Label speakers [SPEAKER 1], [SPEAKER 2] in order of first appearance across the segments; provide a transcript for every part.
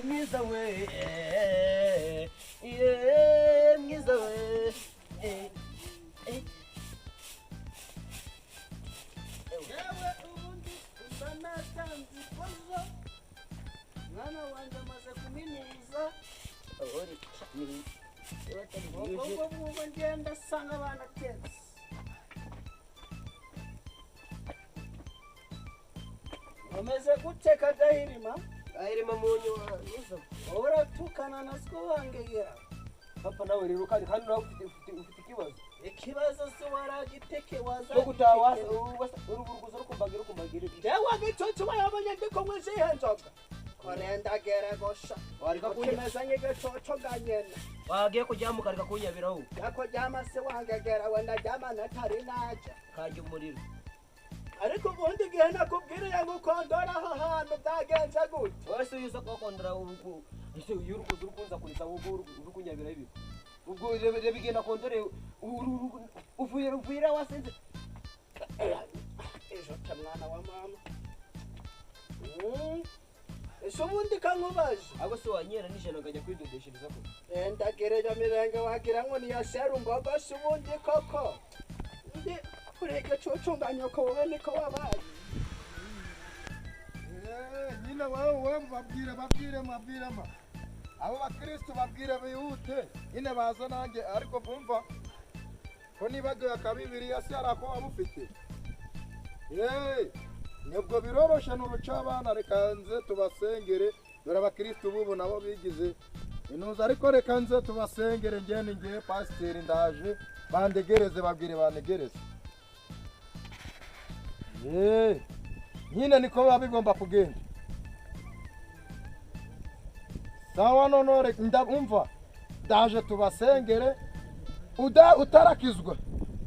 [SPEAKER 1] mwiza we, ye mwiza we.
[SPEAKER 2] Yewe ubundi mba natanze ikozo, mwana wanjye amaze kuminuza. Ubwo ngubwo ngenda asanga banatetse. Umeze gute Kadahirima?
[SPEAKER 1] Gahirima munyu mwiza.
[SPEAKER 2] Uratukana na siko wangegera.
[SPEAKER 1] Papa nawe rero kandi nawe ufite ikibazo.
[SPEAKER 2] Ikibazo se waragiteke waza.
[SPEAKER 1] No gutawa uruburuguzo rukumbagira rukumbagira.
[SPEAKER 2] Jewe gicucu wayabonye ndiko mwizihe nzoga. Korendagera gosha.
[SPEAKER 1] Warika
[SPEAKER 2] kunyemeza ngicoco ganyena.
[SPEAKER 1] Wagiye kujya mukarika kunyabiraho.
[SPEAKER 2] Yako jama se wangegera wenda jama natari naje.
[SPEAKER 1] Kajya umuriro.
[SPEAKER 2] Ariko ubundi gihe nakubwiriye ngo ukondora aho hantu byagenze gute?
[SPEAKER 1] Wese uza kukondora ubu ese uyu urukuza urukunza kuriza ubu uri kunyabira ibi. Ubwo rebigenda kondore uvuye uvira wasenze.
[SPEAKER 2] Ejo ta mwana wa mama. Ese ubundi kankubaje.
[SPEAKER 1] Ago se wanyera nijana ngajya kwidodeshereza ko.
[SPEAKER 2] Ndagereja mirenge wagira ngo ni ya serumbogo se ubundi koko. Ndi kurega cucunga nyoko wowe niko wabaye.
[SPEAKER 3] Nyine wowe babwire babwire mabwire ma. Abo bakristo babwire bihute nyine baza nanjye ariko bumva ko nibagiwe akabibiriya se arako wabufite. Nibwo biroroshe n'uruca abana reka nze tubasengere dore abakristo bubu nabo bigize intuza ariko reka nze tubasengere ngende ngiye pasiteri ndaje bandegereze babwire bandegereze. Nyine niko biba bigomba kugenda. Sawa none ndumva ndaje tubasengere utarakizwa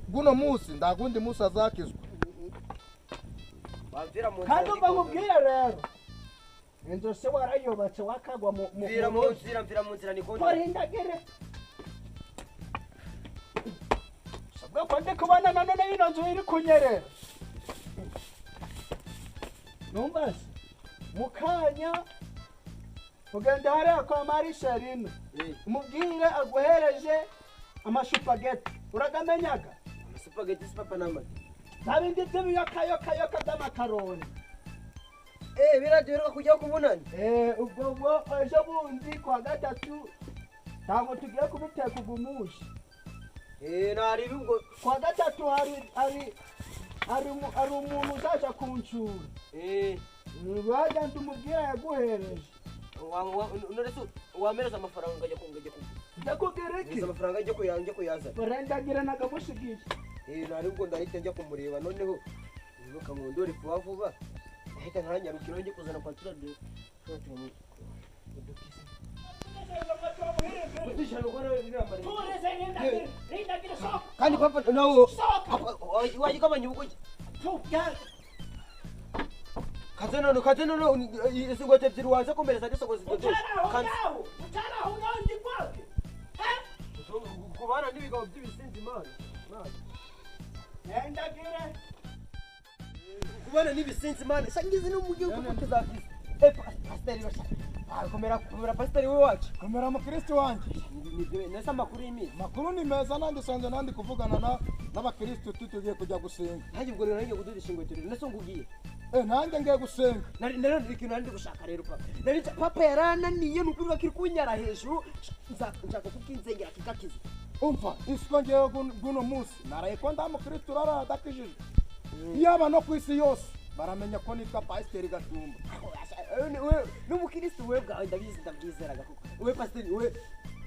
[SPEAKER 3] guno munsi ndagundi munsi azakizwa.
[SPEAKER 2] Kandi umva nkubwire rero inzu se warayubatse wakagwa mu
[SPEAKER 1] mvira mu nzira mvira mu nzira niko
[SPEAKER 2] korindagere. Sabwa ko ndi kubona nanone ino nzu iri kunyerera. Numva se mukanya ugenda hariya kwa Marisharine umubwire aguhereje amashupageti uragamenyaga.
[SPEAKER 1] Amashupageti si papa n'amata.
[SPEAKER 2] Ntabindi by'ibiyokayokayoka by'amakaroni.
[SPEAKER 1] Biraduheruka kujya kubonana.
[SPEAKER 2] Ubwo ejo bundi kwa gatatu ntabwo tugiye kubiteka ugumusha.
[SPEAKER 1] Naribi ubwo
[SPEAKER 2] kwa gatatu hari umuntu uzaza kunshura. Wagenda umubwira yaguhereje.
[SPEAKER 1] Wamereza amafaranga ngajya kungajya ku.
[SPEAKER 2] Ndakubwira iki?
[SPEAKER 1] Amafaranga njye kuyanja kuyaza.
[SPEAKER 2] Barendagira nagamushigiye.
[SPEAKER 1] Nari ubwo ndahita njya kumureba noneho nibuka ngo ndore vuba vuba. Ndahita nkanyarukira njye kuzana kwatura de. Kandi papa nawo wajigabanya ubugoyi. Kaze none isingote ebyiri wanze kumereza ndisogozi dodesha.
[SPEAKER 2] Utaraho ngandi kwake.
[SPEAKER 1] Kubana n'ibigabo by'ibisinzi Imana.
[SPEAKER 2] Ndagire.
[SPEAKER 1] Kubana n'ibisinzi Imana. Sangize no mu gihugu kutuzakisa. Pasiteri basha. Komera pasiteri we wacu.
[SPEAKER 3] Komera mukristo wanje.
[SPEAKER 1] Nese amakuru y'imisi.
[SPEAKER 3] Makuru ni meza nandi sanze nandi kuvugana n'abakristo tutugiye kujya gusenga.
[SPEAKER 1] Nanjye ubwo rero nanjye kudodesha inkweto rero nese ngugiye.
[SPEAKER 3] Nanjye ngiye gusenga.
[SPEAKER 1] Nari ikintu nari gushaka rero papa. Nari papa yarananiye nukuri bakiri kunyara hejuru nshaka kukinzengera kikakiza.
[SPEAKER 3] Umva isiko ngewe guno munsi naraye ko ndamukristo urara adakijije. Yaba no ku isi yose baramenya ko nitwa Pasiteri Gashumba.
[SPEAKER 1] N'umukristo we bwawe ndabizi ndabyizeraga koko. We pasiteri we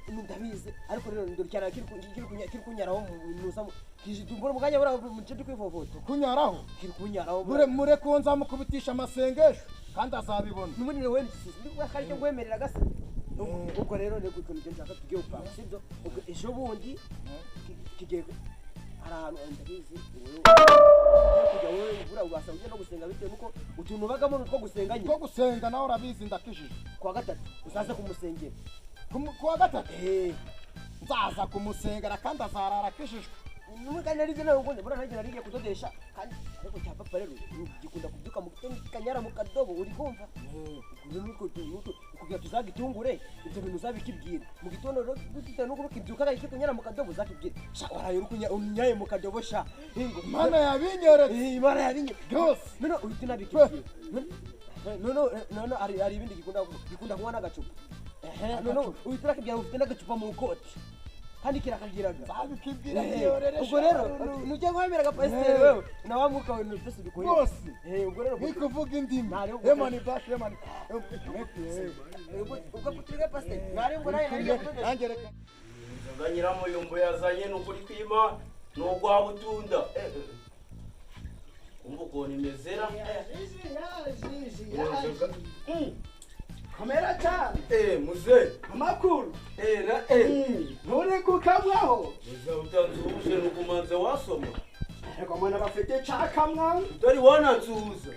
[SPEAKER 1] ndabizi ariko rero ndurikara kiri kunyaraho musa kijidumbura muganya bura mucindi kwivovota.
[SPEAKER 3] Kunyaraho?
[SPEAKER 1] Kiri kunyaraho.
[SPEAKER 3] Mure ko nzamukubitisha amasengesho kandi azabibona.
[SPEAKER 1] N'ubundi we ndikakari cyo ngwemerera gasa. Ubwo rero ni ikintu nshaka tugiye gupanga sibyo? Ubwo ejo bundi kigiye hari ahantu ndabizi kujya wowe ubura ubasa ujye no gusenga bitewe nuko utuntu bagamo nutwo gusenga nyine.
[SPEAKER 3] Two gusenga nawe urabizi ndakijije.
[SPEAKER 1] Kuwa gatatu uzaze kumusengera.
[SPEAKER 3] Kuwa gatatu? Nzaza kumusengera kandi azarara akijijwe.
[SPEAKER 1] Numugani nari nawe ngo mbona nanjye narigiye kudodesha kandi ariko cya papa rero gikunda kubyuka mu gitondo kikanyara mu kadobo uri kumva. Nuko Kugira tuzagitungure ibyo bintu uzabikibwira mu gitondo rero gutita nuko ukibyuka gahise kunyara mu kadobo uzakibwira sha waraye uri kunya unyaye mu kadobo sha ingo
[SPEAKER 3] Imana yabinyeretse
[SPEAKER 1] Imana yabinyeretse
[SPEAKER 3] byose
[SPEAKER 1] none uhita unabikibwira none ari ibindi gikunda kunywa n'agacupa none uhita urakibwira ufite n'agacupa mu ikoti kandi kirakagiraga
[SPEAKER 3] nzabikibwira byiyorere
[SPEAKER 1] ubwo rero nujya kwemera pasiteri wewe na wa mwuka wawe byose bikorera
[SPEAKER 3] bose
[SPEAKER 1] ubwo rero
[SPEAKER 3] nikuvuga indimi hemani bash hemani
[SPEAKER 1] ubwo kutirega pasiteri nari ngo naye
[SPEAKER 3] nanjye reka
[SPEAKER 4] inzoga nyiramuyumbo yazanye nukuri kwima nugwa butunda kumva ukuntu imezera
[SPEAKER 2] Kamera cyane
[SPEAKER 4] muze
[SPEAKER 2] amakuru nturi kukamwaho
[SPEAKER 4] muze utanzuhuje nukumanza wasoma
[SPEAKER 2] ariko mwana bafite cakamwa
[SPEAKER 4] utari wanansuhuza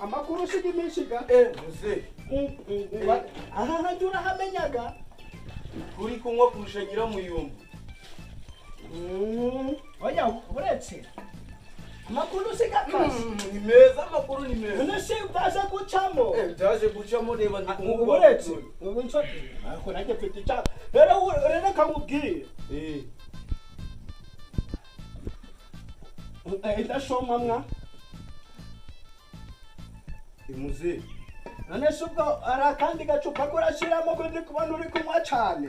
[SPEAKER 2] amakuru usiga imishiga
[SPEAKER 4] muze
[SPEAKER 2] aha hantu urahamenyaga
[SPEAKER 4] kuri kunywa kurusha nyiramuyumbo
[SPEAKER 2] oya uretse amakuru usiga akazi
[SPEAKER 4] ni meza amakuru ni meza
[SPEAKER 2] none se utaje gucamo
[SPEAKER 4] utaje gucamo reba ndi kumubura
[SPEAKER 2] uretse ubu nso ariko nanjye mfite icyaha rero rero kamubwiye idashoma mwa
[SPEAKER 4] muze
[SPEAKER 2] none se ubwo hari akandi gacupa ko urashyiramo ko ndi kubona uri kunywa cyane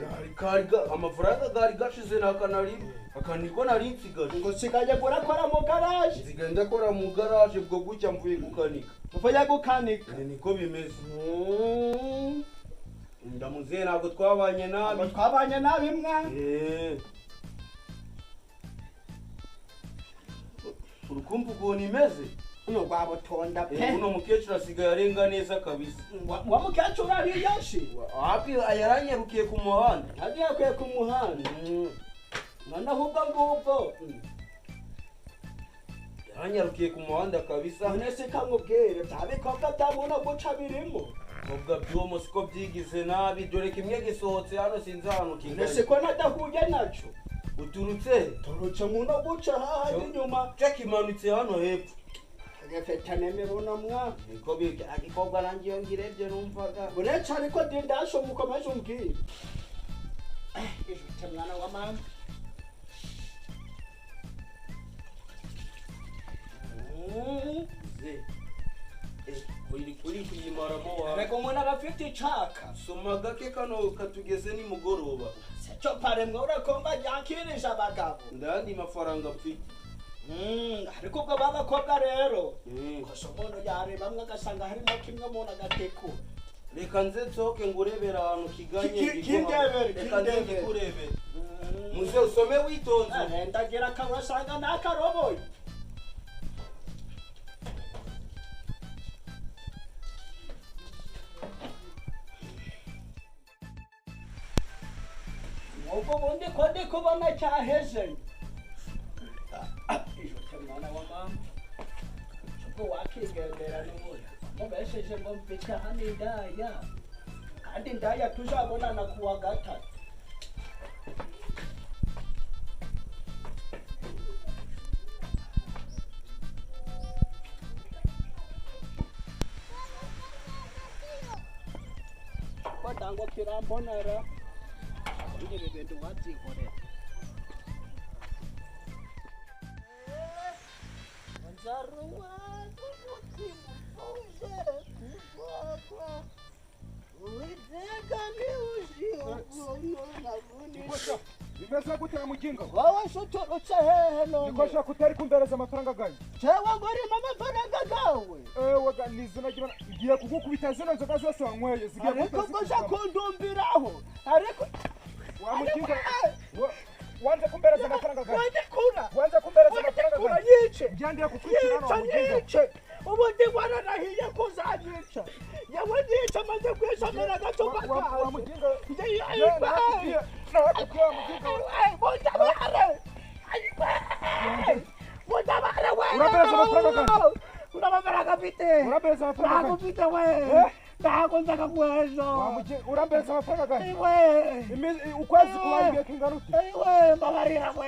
[SPEAKER 4] amafaranga gari gashize nakanari akaniko nari nsigaje
[SPEAKER 2] ngo nsigaye urakora mu garaje
[SPEAKER 4] nsigaye ndakora mu garaje bwo gutya mvuye gukanika
[SPEAKER 2] uvuye gukanika
[SPEAKER 4] niko bimeze ndamuze ntabwo twabanye nabi
[SPEAKER 2] twabanye nabi mwa
[SPEAKER 4] urukumva ukuntu imeze
[SPEAKER 2] rwabutonda pe
[SPEAKER 4] uno mukecuru asigaye arenga neza kabisa
[SPEAKER 2] wa mukecuru ariyashi
[SPEAKER 4] hapi yaranyarukiye ku muhanda
[SPEAKER 2] yagiye ku muhanda noneho ubwo ngubwo
[SPEAKER 4] yaranyarukiye ku muhanda kabisa
[SPEAKER 2] none se kamubwire bya bikorwa bya muno guca birimo
[SPEAKER 4] ubwo by'uwo siko byigize nabi dore kimwe gisohotse hano sinzi ahantu kingana
[SPEAKER 2] none se ko nadahuye nacyo
[SPEAKER 4] uturutse
[SPEAKER 2] turutse muno guca hahandi inyuma
[SPEAKER 4] cyo kimanutse hano hepfo
[SPEAKER 2] agafite n'imibuno mwa
[SPEAKER 4] niko agikobwa nanjye iyo ngirebye numvaga
[SPEAKER 2] uretse ariko dindasho mukomeje umbwire ijute mwana wa mama
[SPEAKER 4] uri kuyimaramo wawe
[SPEAKER 2] reka umuntu aba afite icaka
[SPEAKER 4] soma gake kano katugeze nimugoroba
[SPEAKER 2] cyo paremwe urakomba ryakirije abagabo
[SPEAKER 4] ndayandi mafaranga mfite
[SPEAKER 2] ariko ubwo b'abakobwa rero gusa umuntu yarebamwe agasanga harimo kimwe umuntu agatekura
[SPEAKER 4] reka nze nsohoke ngurebere ahantu kiganye
[SPEAKER 2] kindebere
[SPEAKER 4] reka nze ndikurebere muze usome witonze
[SPEAKER 2] ndagira akabasanga nakaroboye ubwo bundi ko ndi kubona cyaheze ijute mwana wa mama ubwo wakigendera n'ubundi mubesheje ngo mfite hano indaya kandi indaya tuzabonana kuwa gatatu kodango kirambonera ibi bintu wabyikorera
[SPEAKER 5] Bimeze gute mugingo?
[SPEAKER 2] Wowe se uturutse hehe none?
[SPEAKER 5] Niko shaka utari kumbereza amafaranga ganjye.
[SPEAKER 2] Jewe ngo urimo amafaranga gawe?
[SPEAKER 5] Ewe ga ni izina ry'Imana ngiye kugukubita zino nzoga zose wanyweye zigiye
[SPEAKER 2] ariko ubwo uza kundumbiraho ariko
[SPEAKER 5] wa mugingo wanze kumbereza amafaranga ganjye.
[SPEAKER 2] Wandikura
[SPEAKER 5] wanze kumbereza amafaranga
[SPEAKER 2] ganjye. Yice
[SPEAKER 5] ngiye kukwicira hano wa mugingo.
[SPEAKER 2] Yice ubundi wararahiye ko uzanyica yewe nyica maze kwisomera agacupa
[SPEAKER 5] kawe wa mugingo.
[SPEAKER 2] Mutabare we! Urabereza amafaranga mfite! Ntabwo mfite we! Ntabwo nzakaguha ejo.
[SPEAKER 5] Urambereza amafaranga ganjye. Ukwezi kubaye kingana ute?
[SPEAKER 2] Mbabarira we.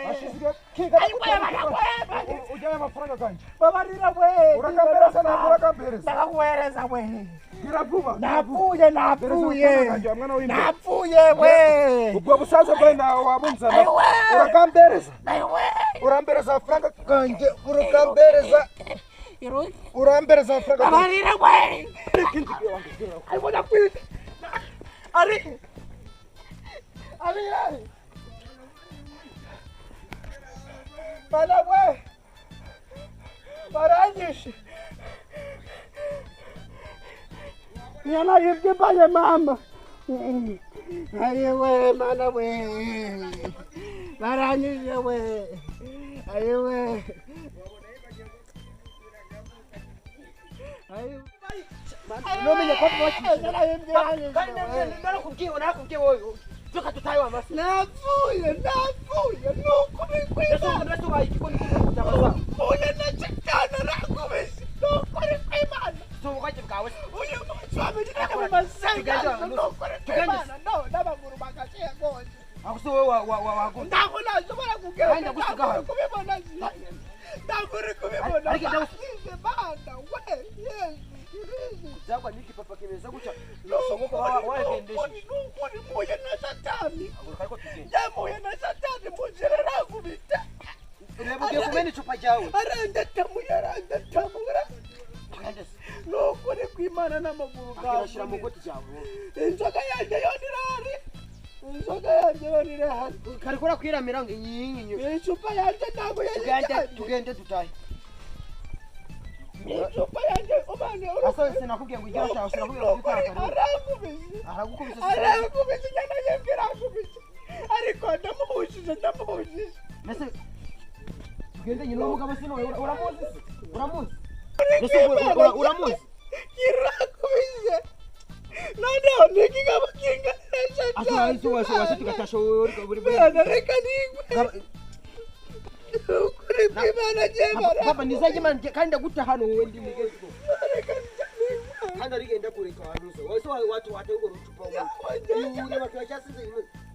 [SPEAKER 5] Ujyaye amafaranga ganjye.
[SPEAKER 2] Mbabarira we.
[SPEAKER 5] Urakambereza ntabwo urakambereza.
[SPEAKER 2] Ndakaguhereza we.
[SPEAKER 5] Gira vuba.
[SPEAKER 2] Napfuye napfuye. Napfuye we.
[SPEAKER 5] Ubwo busaza bwawe nawe wabunzana. Urakambereza. Urambereza amafaranga ganjye. Urakambereza. Urambereza amafaranga.
[SPEAKER 2] Mbabarira we. I wanna quit. Ari. Ari. Bana we. Baranyishe. Yana yibye baye mama. Aye we mana we. Baranyishe we. Aye we. Aye.
[SPEAKER 1] Nomenya ko kandi narakubwiye narakubwiye wowe tuka tutaye amase.
[SPEAKER 2] Napfuye napfuye nuko bikwimana.
[SPEAKER 1] Ndasubaye ikiko niko
[SPEAKER 2] Uye nachitana rakubise nuko bikwimana.
[SPEAKER 1] Tubukaje bwawe.
[SPEAKER 2] Uyu munsi wamenye mu masenga nuko bikwimana. No n'amaguru bagashiye gose.
[SPEAKER 1] Akuso wowe wa wa
[SPEAKER 2] ntabwo nashobora kugenda.
[SPEAKER 1] Kandi ndagusiga
[SPEAKER 2] kubibona. Ntabwo uri kubibona.
[SPEAKER 1] Ariko ndagusiga
[SPEAKER 2] bana we Yesu.
[SPEAKER 1] Zakwa niki papa kimeza guca songo wagendesha
[SPEAKER 2] nuko ni muye na satani yamuye na satani muzira rakubita
[SPEAKER 1] reba ugiye kumena icupa ryawe
[SPEAKER 2] arandatamu nuko ni kwimana n'amaguru gawe
[SPEAKER 1] ashyira mu goti ryawe
[SPEAKER 2] inzoga yanjye yo nirahari inzoga yanjye yo nirahari
[SPEAKER 1] kari kora kwiramira ngo inyinyi
[SPEAKER 2] icupa yanjye ntabwo yari
[SPEAKER 1] tugende dutahe
[SPEAKER 2] icupa yanjye umane
[SPEAKER 1] asa sinakubwiye ngo ujye utaha sinakubwiye ngo utaha
[SPEAKER 2] arangubise
[SPEAKER 1] aragukubise
[SPEAKER 2] arangubise nyana yebwe arangubise ariko ndamuhujije
[SPEAKER 1] mbese tugende nyine umugabo sino uramuzi uramuzi mbese uramuzi
[SPEAKER 2] kirakubise noneho nikigabo kingana
[SPEAKER 1] asa izo wase tugatasha buri buri
[SPEAKER 2] reka nigwe ukuri kw'Imana jemara
[SPEAKER 1] papa nizajye Imana kandi ndaguta hano wowe ndi mugezi kandi arigenda kureka ahantu se wese watu wate ugo rucupa uri batu bacyasize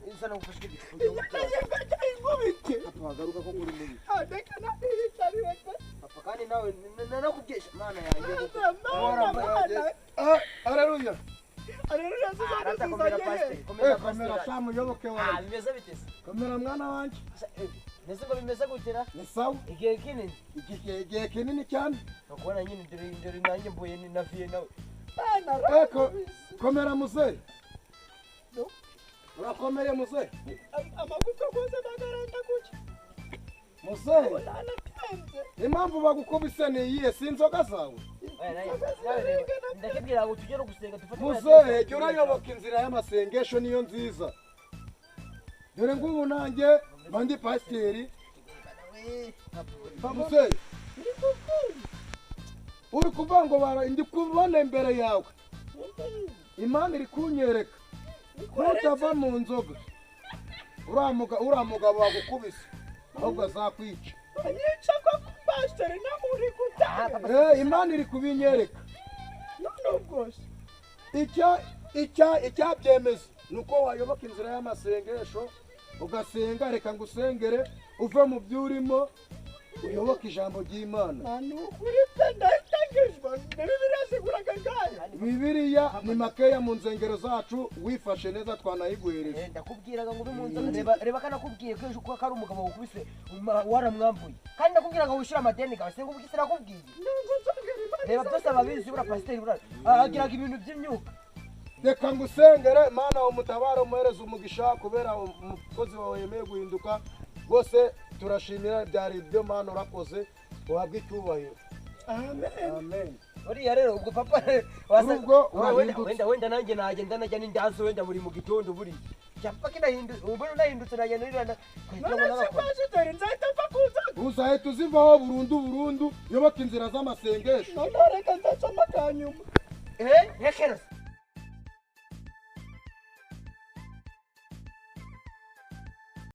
[SPEAKER 1] insana gufasha igicupa papa wagaruka ko uri mubi papa kandi nawe nanakubwesha Mana yanjye
[SPEAKER 3] haleluya
[SPEAKER 2] haleluya
[SPEAKER 1] komera pastor komera
[SPEAKER 3] komera samuyoboke wanjye
[SPEAKER 1] bimeze bite se
[SPEAKER 3] komera mwana wanjye
[SPEAKER 1] Nese ngo bimeze gutera
[SPEAKER 3] ni sawa
[SPEAKER 1] igihe kinini
[SPEAKER 3] igihe kinini cyane
[SPEAKER 1] ukubona nyine dore nanjye mbuye ni naviye nawe
[SPEAKER 3] eko komera muzehe urakomeye muzehe
[SPEAKER 2] amagufa rwose bagaranda kuki
[SPEAKER 3] muzehe impamvu bagukubise ni iyihe si inzoga zawe
[SPEAKER 1] ndakubwira ngo tujye no gusenga dufate
[SPEAKER 3] muzehe jya urayoboka inzira y'amasengesho niyo nziza dore ngubu nanjye mba ndi pasiteri muzehe uri kuvuga ngo ndi kubona imbere yawe Imana iri kunyereka nutava mu nzoga uriya mugabo wagukubise ahubwo azakwica
[SPEAKER 2] anyica ko pasiteri nawe uri gutanga
[SPEAKER 3] Imana iri kubinyereka
[SPEAKER 2] none ubwo se
[SPEAKER 3] icyabyemeza ni uko wayoboka inzira y'amasengesho ugasenga reka ngusengere uve mu byo urimo uyoboke ijambo ry'Imana
[SPEAKER 2] ni ukuri pe ndahitangijwe na Bibiliya ziguraga ngayo
[SPEAKER 3] Bibiliya ni makeya mu nzengero zacu wifashe neza twanayiguhereza
[SPEAKER 1] ndakubwiraga ngo ube mu nzoga reba kanakubwiye ko ejo ko ari umugabo wakubise waramwambuye kandi ndakubwiraga ngo wishyure amadeni gawe senga ubwo sinakubwiye reba byose ababizi buriya pasiteri buriya agiraga ibintu by'imyuka
[SPEAKER 3] reka ngusengere Mana umutabare umuhereze umugisha kubera umukozi wawe yemeye guhinduka rwose turashimira byari ibyo Mana urakoze uhabwe icyubahiro
[SPEAKER 2] amen
[SPEAKER 3] amen
[SPEAKER 1] uriya rero ubwo papa
[SPEAKER 3] ubwo
[SPEAKER 1] wenda wenda nanjye nagenda najya n'indazo wenda buri mu gitondo buriya cyapfa kinahindutse ubwo nahindutse nagenda nirana
[SPEAKER 2] none se pasiteri nzahita mfa ku nzoga
[SPEAKER 3] uzahita uzivaho burundu burundu yoboka inzira z'amasengesho
[SPEAKER 2] none reka nzacamo akanyuma
[SPEAKER 1] rekera